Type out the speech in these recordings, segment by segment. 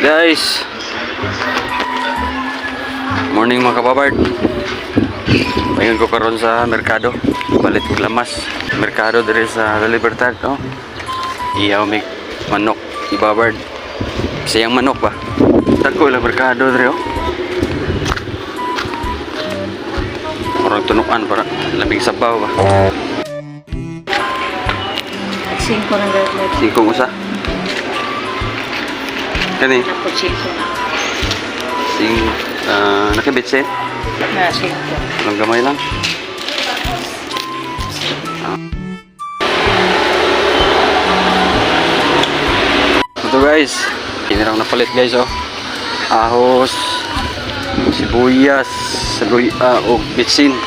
Guys, morning mga kababard. Ngayon ko karon sa merkado. Balit kog lamas. Merkado dire sa La Libertad, oh. Iyaw may manok ibabard. Siyang manok ba? Dagko lang merkado dire, oh. Murag tunukan para labing sabaw ba. Singko ng gagawin. Singkong usa. Kani Tapos singko na. sing nakibitsin. Na, singko. Lang gamay lang. Ito guys, kinirang napalit guys oh. Ahos, sibuyas, saluy og bitsin.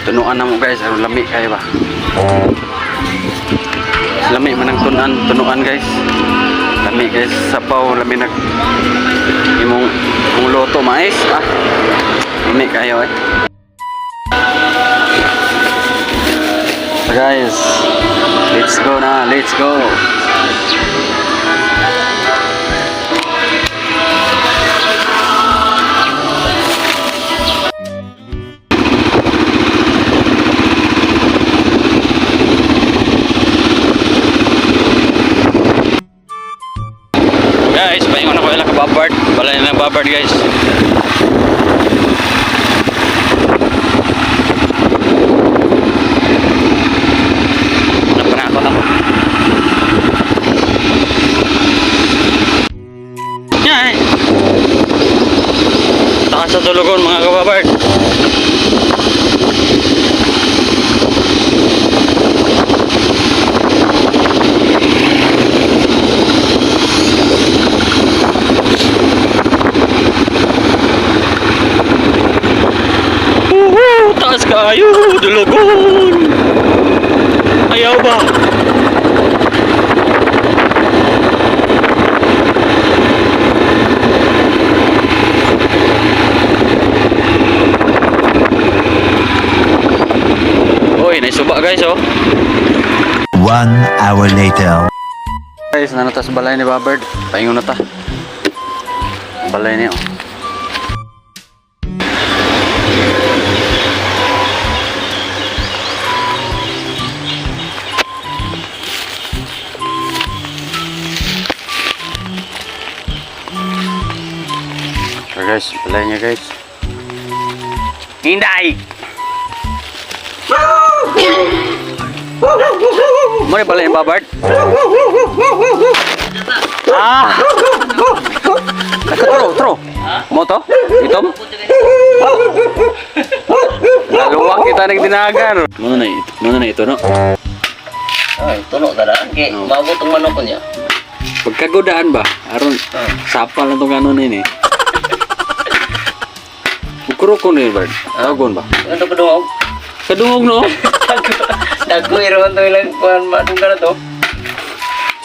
Tunuan na mo guys, aron lami kayo ba. Lami man ang tunuan, tunuan guys. Lami guys, sabaw lami nag imong imong luto mais ah. Lami kayo eh. So guys, let's go na, let's go. Guys, paingon ako ila ka babard. Balay na babard guys. Napanako ako. Yan eh. Taas sa tulugon mga kababard. Woohoo! Taas kayo! Dulugon! Ayaw ba? Uy, naisuba guys oh. 1 hour later. Guys, nanata sa balay ni Babird. Paingon na ta. Balay niya oh. So guys, balay niya guys. Hinday! Mo ni balay ni Babird? Ah! Tro, tro. Mo to? Itom? Nagawa kita ng dinagar. Muna na ito, no? Ay, tulo tara. Kay Oo. mabot ang manok ko niya. Pagkagudaan ba? Aron, sapal na itong ano na yun eh. Ukuro ko na yun, Bard. Tawagon ba? Ano ko dungog? Kadungog, no? Dagoy ra man to ilang kuan madung ka na to.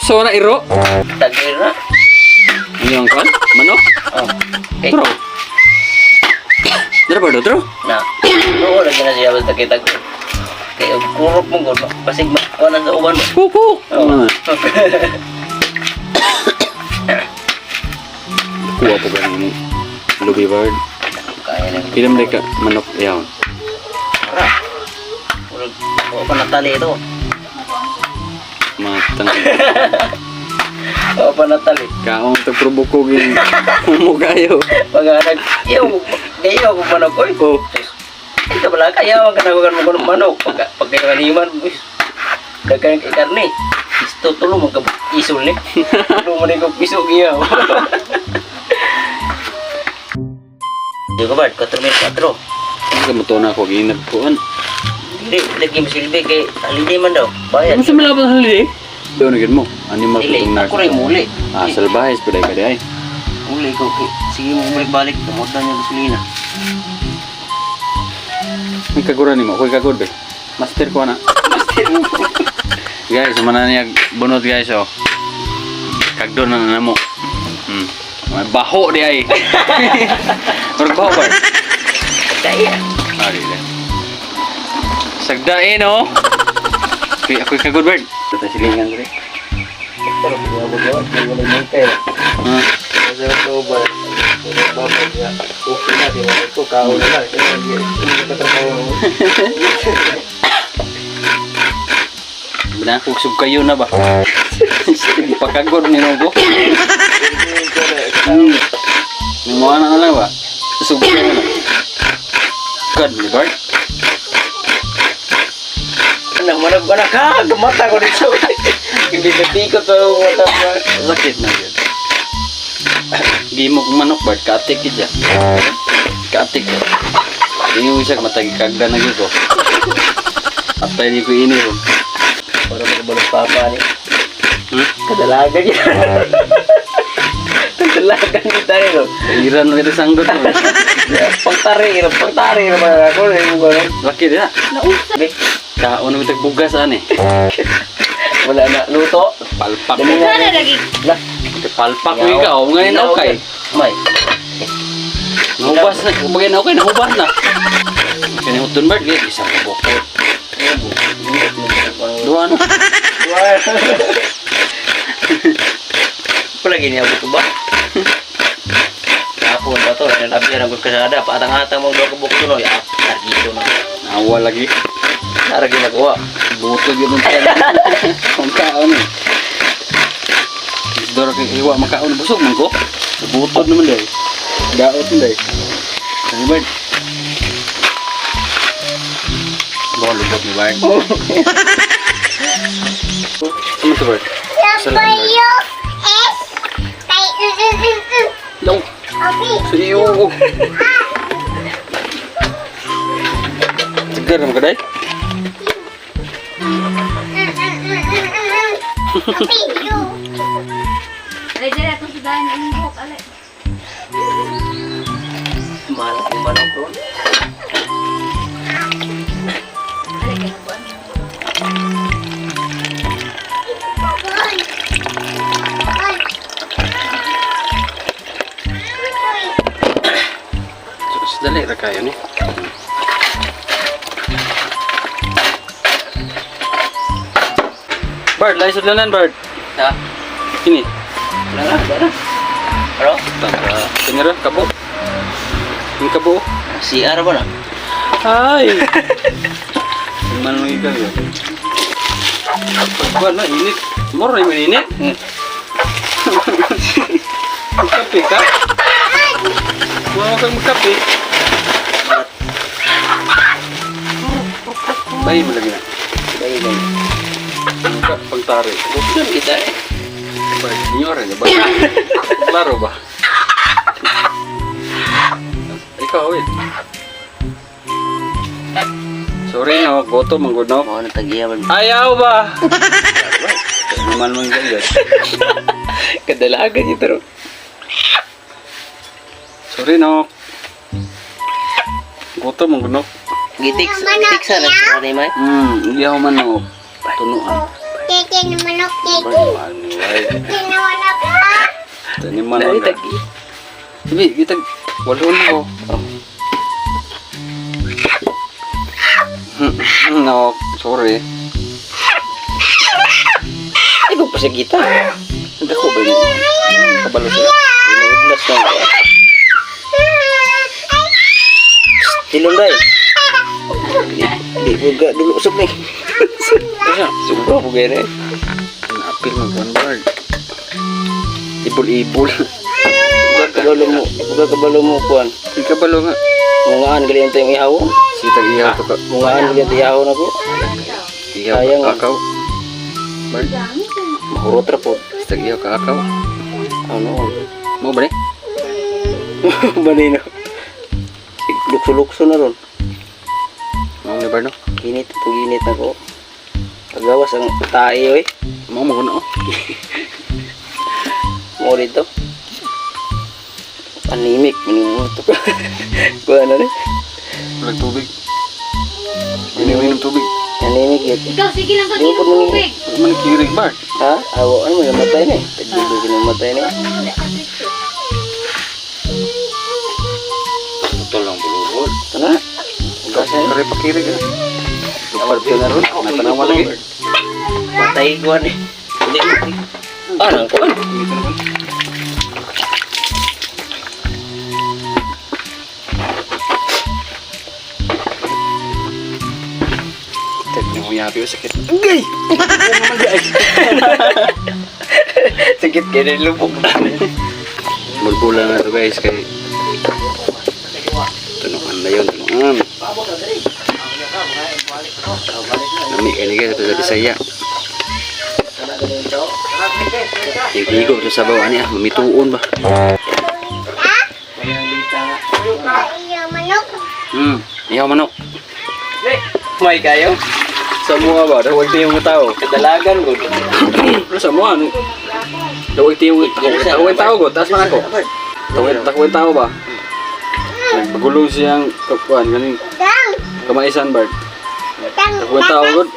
So, na iro? Dagoy ra. Ano ang kwan? Manok? Oh. Okay. Tro. Dara, Bard, oh, tro. Na. Duo lagi na siya basta kay tagoy. Kay og kurok mo gud basig makuan sa uban mo. Kuku! Oh. Ah. Kuha po ganun yung lubi, Bard. Kaya na. Pila man ka manok yawn. Tara. Murag wa pa natali ito. Matang. Wa pa natali. Kaong tagprobo ko gin humo kayo. Pag iyo kayo ko manok oy. Oh. Ito pala kaya wag ka nagugan mo kuno manok pag pag kayo animan uy. Daghan kay karne. Isto tulo man ka isol ni. Tulo man ko piso giyaw. Di ko ba 4,004. Ano ka mo na ako ginagkuan? Dili lagi masilbi kay holiday man daw. Bayad. Ano sa malapit sa holiday? Doon na gid mo. Animal Dili ko ako rin muli. Ah, salbahes pa dai ka di ay. Muli ko kay sige mo balik-balik tungod na niya gasolina. May kagura nimo, ako'y kagod be. Master ko na. Master mo. Guys, mana niya bunot guys oh. Kagdo na na mo. May baho di ay. Murag baho ba? Kaya. Ah, di di. Sagdain oh. Ako'y ako'y kagod bird. Ito silingan dre. Pero kaya mo wala mo Ah. Sa October. Babag niya. Okay na, di ba? Ito, kaon na lang. Kaya hindi ka trabaho. Binakog kayo na ba? Pagkagod ni Nogo. May mga na lang ba? Sug kayo na. God, ni Bart. Anak, manag, anak, ha? Gumata ko dito. Hindi na tikot pa ako mata ba? Sakit na yun. Gimo kong manok, Bart. Kaatik yun siya. Kaatik yun. Hindi mo siya matagi kagda na yun ko. Atay ni ko ini ron. Para magbalot papa ni. Hmm? Kadalagan yun. Kadalagan kita rin. No? Iran na kita sanggot mo. Pagtari, pagtari naman ako. Ano mo gano'n? Laki din ah. Nausa. Kaon mo tagbugas ani. Wala na. Luto. Palpak. Dali nga. Sana lagi. Lah. Palpak mo ikaw. Ngayon okay. May. Nahubas na. Kumbaga na okay, nahubas na. Kaya hutun Bart, kaya isang kabok. Duha na. Palagi niya ko ba? Kapon ba to? Nalabi ang kasada. Paatang-atang mong daw kabuk to no. Ya, targito na. Nawa lagi. Naragi na kuha. Butod yun ang tiyan. Ang kaon eh. Dora kay iwa makaon busog man ko. Butod naman day. Daot man day. Ano Bart? Bawa lubot ni Bart. Sama to Bart? Salamat Bart. W S K Long. O P Sa iyo. Segar naman ka day? P U Alay, dyan atong sudahan ang buhok. Alay. Mahal ang manok ron. Alay, kaya buwan. Sus, dali ra kayo ni. Bart, lahi sudlanan Bart. Ha? Kini. Wala na, wala na. Ano? Tama. Tingara kabo. Ang kabo. CR ba na? Ay. Man mo ikaw yun. Pagkuhan na, init. Moro na yung init. Magkape ka? Mga kang magkape. Bayi mo lagi na. Bayi lang. Magka pagtari. Buksan kita eh. Ba, Senyora niya ba? Klaro ba? Ikaw eh. Sorry no, goto man gud no. Mga natagiya man. Ayaw ba? Naman mo yung ganyan. Kadalagan ito ron. Sorry no. Goto man gud no. Gitik, gitik sana sa ni May. Iyaw man no. Tunuan. Keke naman ok Mahal ni Wai. Keke naman ok ha Tani man Dali ang tagi. Sabi, kita walo na ko. No, sorry. Ay, kung pasagita. Dako ba yun? Kabalo sila. Inuudlas na. Tilon day. Di buga dulu usap ni. Kasi, Sobra po gaya eh. Apil mag one word. Ibol-ibol. Buga kabalo mo, buga kabalo mo kuan. Ikabalo nga. Mungaan gali ang tayong ihaw. Sitag ihaw to ka. Mungaan gali ang ihaw na ko. Ihaw Sayang. ka akaw. Bird. Mahurot ra po. Sitag ihaw ka akaw. Ano? Mo ba ni? Banino. Lukso-lukso na ron. Mo ni Bird no? Init, pag init na ko. Pagawas ang tae oy. Mo mo na oh. Mo dito. Anemic, minuto ko. Kuan na ni. Walang tubig. Inom-inom tubig. Anemic yun. Ikaw, sige lang Di pag-inom mo po tubig. Wala man kirig Bird. Ha? Awo, ano mo namatay ni? Tagdugo namatay ni. Putol lang bulubol. Ito na. Ugasan. Kare pa kirig ah. Lupad ka na ron. Natanawa lagi. Patay ko ni. Hindi. Ah, nang kuan. Dito naman. Yapi, oh, sakit. Gay! Sakit kay na lubog. Bulbula na to guys kay tunukan na yun, tunukan. Lami kay ni guys, sa Bisaya. Yung higo sa sabaw ani ah, mamituon ba? Iyo manok. Ihaw manok. May kayo. Sa mua ba, dawag tiyong tao. Kadalagan ko. Pero sa mua, ano? Dawag tiyong tawag tao ko, taas man ako. Tawag tao ba? Nagpagulong siyang kapuan, ganing Dang. kamaisan bird. Dang. Tawag tao god.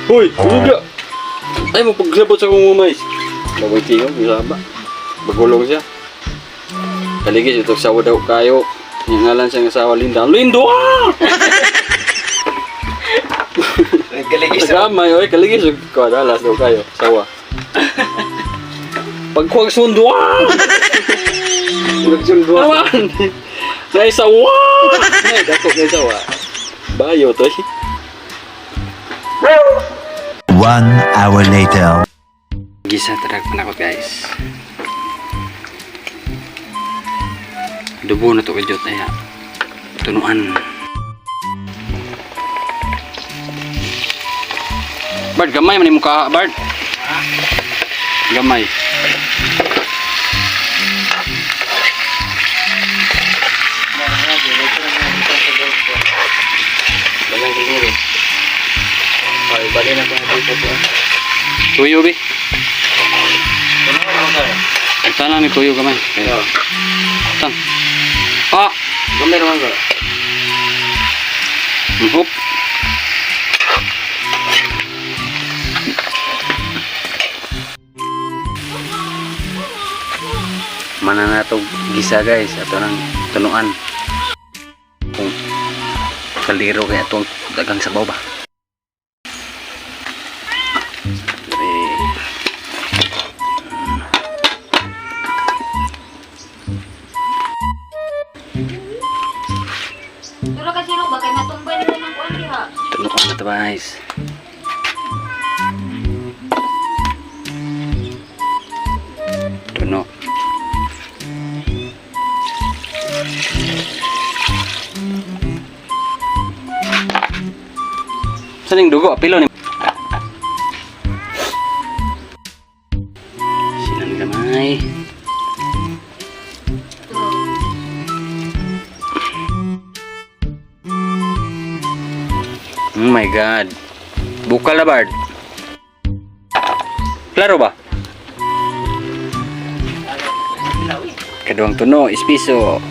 Hoy, huga. Ay mo pagsabot sa kong umay. Dawag tiyong isa ba? Bagulong siya. Kaligis ito sa daw kayo. Yung ngalan siyang asawa Linda. Lindo! Ah! Nagkaligis ako. Tagamay, oy, kaligis ko dalas daw kayo. Sawa. Pagkuwag sundo. Ah! Nagsundo. Naman! Naisawa! Ay, dako naisawa. Bayo to. 1 hour later. Gisa tarag panakot guys. Dubo na to kajot ay tunuan. Bard, gamay man imong kaha, Bard. Gamay. Balang siguro. Ay, bali na kung dito po. Tuyo bi. Sana ni tuyo gamay. Yeah. Tan. Ah, Gamay naman ko. Hop. Mananatog gisa guys ato nang tunuan. Kung kaldero kaya atong dagang sabaw ba. Dre. Pero kasi no, ba kay matumbay nila ng kuan diha. Tunuan na to guys. Tuno. Saan yung dugo? Apilo ni. Sinan gamay. Oh my God. Bukal na Bard. Klaro ba? Kaduang tuno, ispiso.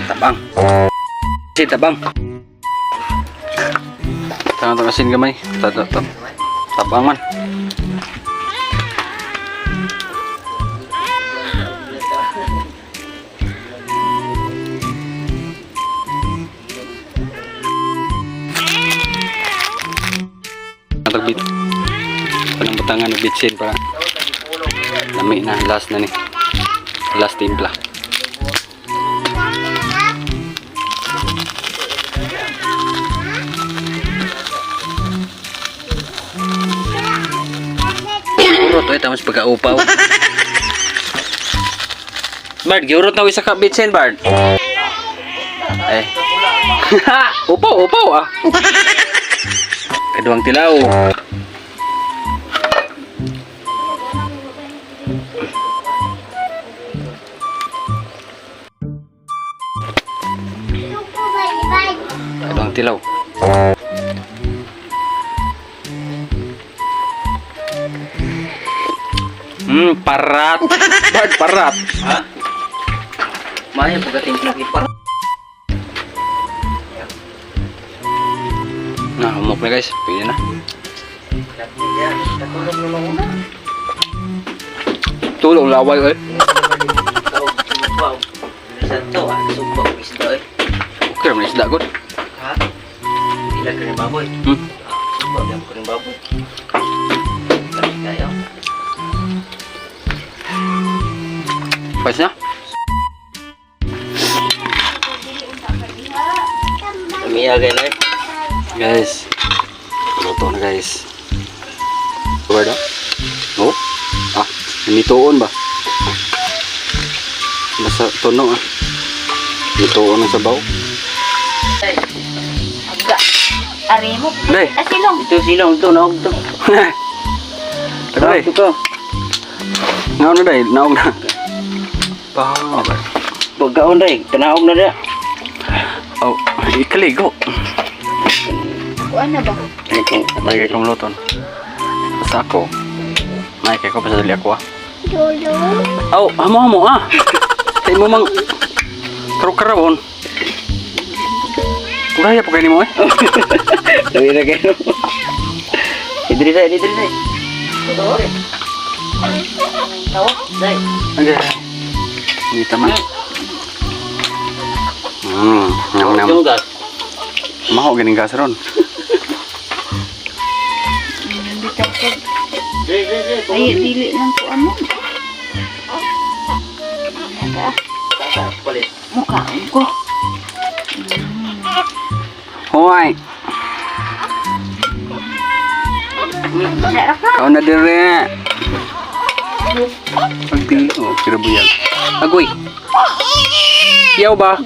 Tabang. Si tabang. Tangan tang asin gamay. Tabang man. Tagbit. Panang butangan og bitsin para lami na last na ni. Last timpla. Urot oy tamos pagkaupaw. Bard, giurot na ko isa ka bitsin, Bard. Eh. Upaw, upaw ah. Kaduang tilaw. Suko balibad. Kaduang tilaw. Parat. Bard, parat. Ha? Maya pagkatimpla kay Nah, umok na guys. Pwede na. Katulog na lang una. Tulong laway eh. Sa to, ah, sugba og isda eh. Okay raman isda gud. Ha? Ila ka ni baboy. Sugba gyud ko ni baboy. Kami kayo. Pwes na? Kami agay na eh. Guys. Luto na, guys. Word ah? Oh? Ah, nituon ba? Basta tuno ah. Nituon ang sabaw. Aga. Ari mo. Day. Ah, silong. Ito silong ito, naog to. Day. Naog to. Naon na day, naog na. Pa. Pagkaon day, kanaog na dia. Oh, ikaligo. Kuan na ba? May kay kong luton. Basta ako. May kay ko basta dili ako ah. Dulu. Oh, hamo hamo ah. Kay mo mang karo-karawon. Kuraya po kayo nimo eh. Dami na kayo. Idri say, idri say. Tawo. Day. Okay. Hindi tama. Nam nam. Yung gas. Maho ganing gas ron. Bitaw ko. Day, day, day. Ay, dili lang ko ano. Aga. Palit. Mukhaon ko. Hoy, Sarap ka. kau na dire. Pagti, oh, kira buyag. Agoy. Yaw ba?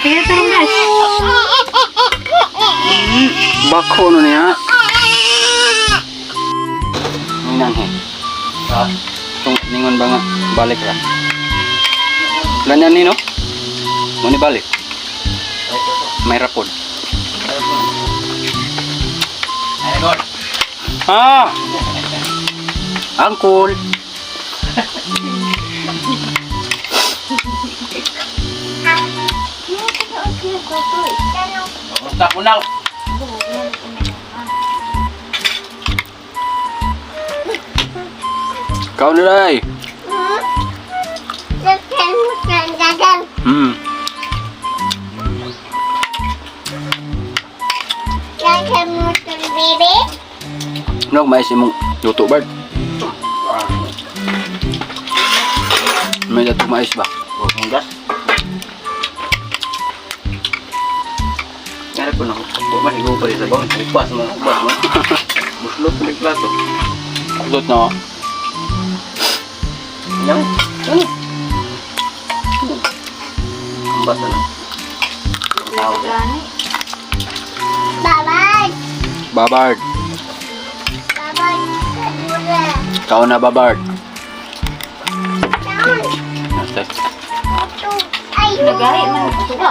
Kaya tarong guys. Bako no niya. Ninang he. Ha? Tung ningon ba nga balik ra. Lanyan ni no? Mo ni balik. May rapod. Ah! Angkol. Basta ko na. Kau na day. Makan, makan, dagang. Dagang makan, baby. No, mais imong luto bird. May dato mais ba? Ang gas. Ngara ko na. Wa man higo pa rin sa bawon. Upas man, upas man. Buslot ko ng plato. Kulot no. Yang, ano? Ang basa na. Tao. Gani. Bye-bye. Babard. Bye-bye. Dulu. Kau na babard. Down. Nastay. Satu. Ayo. Nagahi man ito.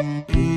Bye.